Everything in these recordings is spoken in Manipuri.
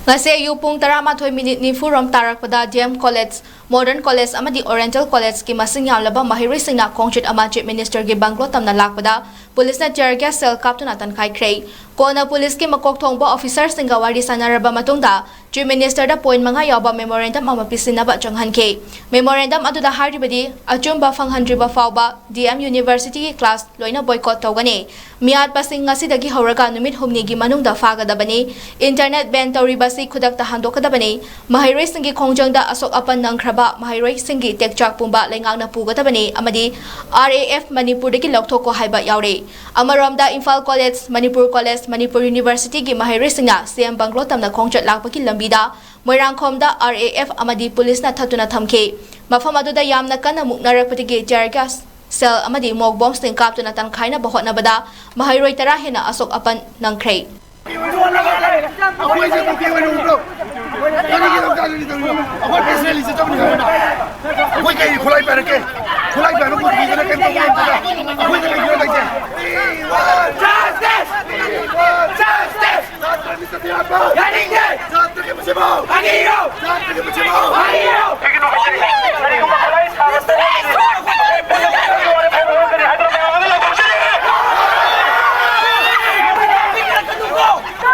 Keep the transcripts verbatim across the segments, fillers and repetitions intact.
ꯉꯁꯤ ꯑꯌꯨꯛ ꯄꯨꯡ ꯇꯔꯥꯃꯥꯊꯣꯏ ꯃꯤꯅꯤꯠ ꯅꯤꯐꯨ ꯔꯣꯝ ꯇꯥꯔꯛꯄꯗ D M College, Modern College ꯑꯃꯗꯤ Oriental College ꯀꯤ ꯃꯁꯤꯡ ꯌꯥꯝꯂꯕ ꯃꯍꯩꯔꯣꯏꯁꯤꯡꯅ ꯈꯣꯡꯆꯠ ꯑꯃ Chief Minister ꯒꯤ bungalow ꯇꯝꯅ ꯂꯥꯛꯄꯗ police ꯅ tear gas shell ꯀꯥꯞꯇꯨꯅ ꯇꯥꯟꯈꯥꯏꯈ꯭ꯔꯦ꯫ ꯀꯣꯟꯅ police ꯀꯤ ꯃꯀꯣꯛ ꯊꯣꯡꯕ officer ꯁꯤꯡꯒ ꯋꯥꯔꯤ ꯁꯥꯅꯔꯕ ꯃꯇꯨꯡꯗ Chief Minister ꯗ point ꯃꯉꯥ ꯌꯥꯎꯕ memorandum ꯑꯃ ꯄꯤꯁꯤꯟꯅꯕ ꯆꯪꯍꯟꯈꯤ꯫ Memorandum ꯑꯗꯨꯗ ꯍꯥꯏꯔꯤꯕꯗꯤ, ꯑꯆꯨꯝꯕ ꯐꯪꯍꯟꯗ꯭ꯔꯤꯕ ꯐꯥꯎꯕ D M University ꯒꯤ class ꯂꯣꯏꯅ boycott ꯇꯧꯒꯅꯤ꯫ ꯃꯤꯍꯥꯠꯄꯁꯤꯡ ꯉꯁꯤꯗꯒꯤ ꯍꯧꯔꯒ ꯅꯨꯃꯤꯠ ꯍꯨꯝꯅꯤꯒꯤ ꯃꯅꯨꯡꯗ ꯐꯥꯒꯗꯕꯅꯤ꯫ Internet ban ꯇꯧꯔꯤꯕꯁꯤ ꯈꯨꯗꯛꯇ ꯍꯟꯗꯣꯛꯀꯗꯕꯅꯤ꯫ ꯃꯍꯩꯔꯣꯏꯁꯤꯡꯒꯤ ꯈꯣꯡꯖꯪꯗ ꯑꯁꯣꯛ ꯑꯄꯟ ꯅꯪꯈ꯭ꯔꯕ ꯃꯍꯩꯔꯣꯏꯁꯤꯡꯒꯤ ꯇꯦꯛꯆꯥꯛ ꯄꯨꯝꯕ ꯂꯩꯉꯥꯛꯅ ꯄꯨꯒꯗꯕꯅꯤ ꯑꯃꯗꯤ R A F ꯃꯅꯤꯄꯨꯔꯗꯒꯤ ꯂꯧꯊꯣꯛꯀꯣ ꯍꯥꯏꯕ ꯌꯥꯎꯔꯤ꯫ ꯑꯃꯔꯣꯝꯗ Imphal College, Manipur College, Manipur University ꯒꯤ ꯃꯍꯩꯔꯣꯏꯁꯤꯡꯅ C M bungalow ꯇꯝꯅ ꯈꯣꯡꯆꯠ ꯂꯥꯛꯄꯒꯤ ꯂꯝꯕꯤꯗ ꯃꯣꯏꯔꯥꯡꯈꯣꯝꯗ R A F ꯑꯃꯗꯤ police ꯅ ꯊꯠꯇꯨꯅ ꯊꯝꯈꯤ꯫ ꯃꯐꯝ ꯑꯗꯨꯗ ꯌꯥꯝꯅ ꯀꯟꯅ ꯃꯨꯛꯅꯔꯛꯄꯗꯒꯤ tear gas shell ꯑꯃꯗꯤ mock bomb ꯁꯤꯡ ꯀꯥꯞꯇꯨꯅ ꯇꯥꯟꯈꯥꯏꯅꯕ ꯍꯣꯠꯅꯕꯗ ꯃꯍꯩꯔꯣꯏ ꯇꯔꯥ ꯍꯦꯟꯅ ꯑꯁꯣꯛ ꯑꯄꯟ ꯅꯪꯈ꯭ꯔꯦ꯫ ꯑꯩꯈꯣꯏꯁꯦ ꯀꯨꯀꯤ ꯑꯣꯏꯅ ꯎꯕ꯭ꯔꯣ? ꯀꯔꯤꯒꯤ ꯂꯝꯀꯥꯡꯗꯅꯤ ꯇꯧꯔꯤꯅꯣ? ꯑꯩꯈꯣꯏ ꯄ꯭ꯔꯦꯁ ꯔꯤꯂꯤꯖ ꯆꯠꯄꯅꯤ ꯍꯥꯏꯕ꯫ ꯑꯩꯈꯣꯏ ꯀꯩ ꯈꯨꯠꯂꯥꯏ ꯄꯥꯏꯔꯛꯀꯦ? ꯈꯨꯠꯂꯥꯏ ꯄꯥꯏꯕ ꯀꯨꯀꯤꯗꯨꯅ ꯀꯩꯝ ꯇꯧꯕ ꯉꯝꯗꯦꯗ꯫ ꯑꯩꯈꯣꯏꯗ ꯀꯩ ꯈꯨꯠꯂꯥꯏ ꯂꯩꯒꯦ? Justice! Justice! ꯁꯥꯇ꯭ꯔꯒꯤ ꯃꯁꯤꯕꯨ! ꯌꯥꯅꯤꯡꯗꯦ! ꯁꯥꯇ꯭ꯔꯒꯤ ꯃꯁꯤꯕꯨ! ꯐꯥꯒꯤꯔꯣ! ꯁꯥꯇ꯭ꯔꯒꯤ ꯃꯁꯤꯕꯨ! ꯐꯥꯒꯤꯔꯣ!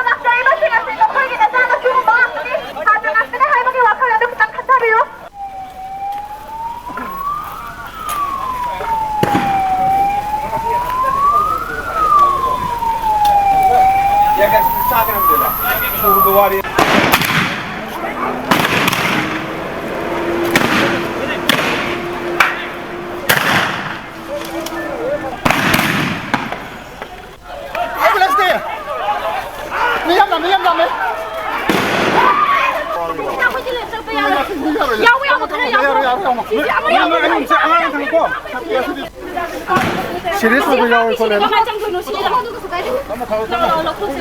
ꯂꯥꯛꯆꯔꯤꯕꯁꯤꯡ ꯑꯁꯤ ꯅꯈꯣꯏꯒꯤ ꯅꯆꯥꯅꯁꯨꯒꯨꯝꯕ ꯉꯥꯛꯇꯅꯤ꯫ ꯁꯥꯇ꯭ꯔ ꯉꯥꯛꯇꯅꯤ ꯍꯥꯏꯕꯒꯤ ꯋꯥꯈꯜ ꯑꯗꯨ ꯈꯤꯇꯪ ꯈꯟꯊꯕꯤꯌꯨ꯫ Ambulance T! ꯃꯤ ꯌꯥꯝ ꯌꯥꯝꯃꯦ, ꯌꯥꯝ ꯌꯥꯝꯃꯦ꯫ ꯌꯥꯎꯋꯦ, ꯌꯥꯎꯋꯦ, ꯈꯔ ꯌꯥꯎꯋꯦ꯫ ꯌꯥꯎꯋꯦ, ꯌꯥꯎꯋꯦ, ꯌꯥꯎꯋꯦ꯫ ꯁꯤꯁꯦ ꯑꯃ ꯌꯥꯎꯋꯦ꯫ ꯑꯉꯥꯡ ꯈꯪꯉꯦꯀꯣ? Serious ꯑꯣꯏꯕ ꯌꯥꯎꯋꯦ ꯈꯣꯠꯂꯦ꯫ ꯀꯃꯥꯏꯅ ꯆꯪꯗꯣꯏꯅꯣ ꯁꯤꯗꯤ? ꯂꯧꯊꯣꯛꯁꯤ, ꯂꯧꯊꯣꯛꯁꯤ꯫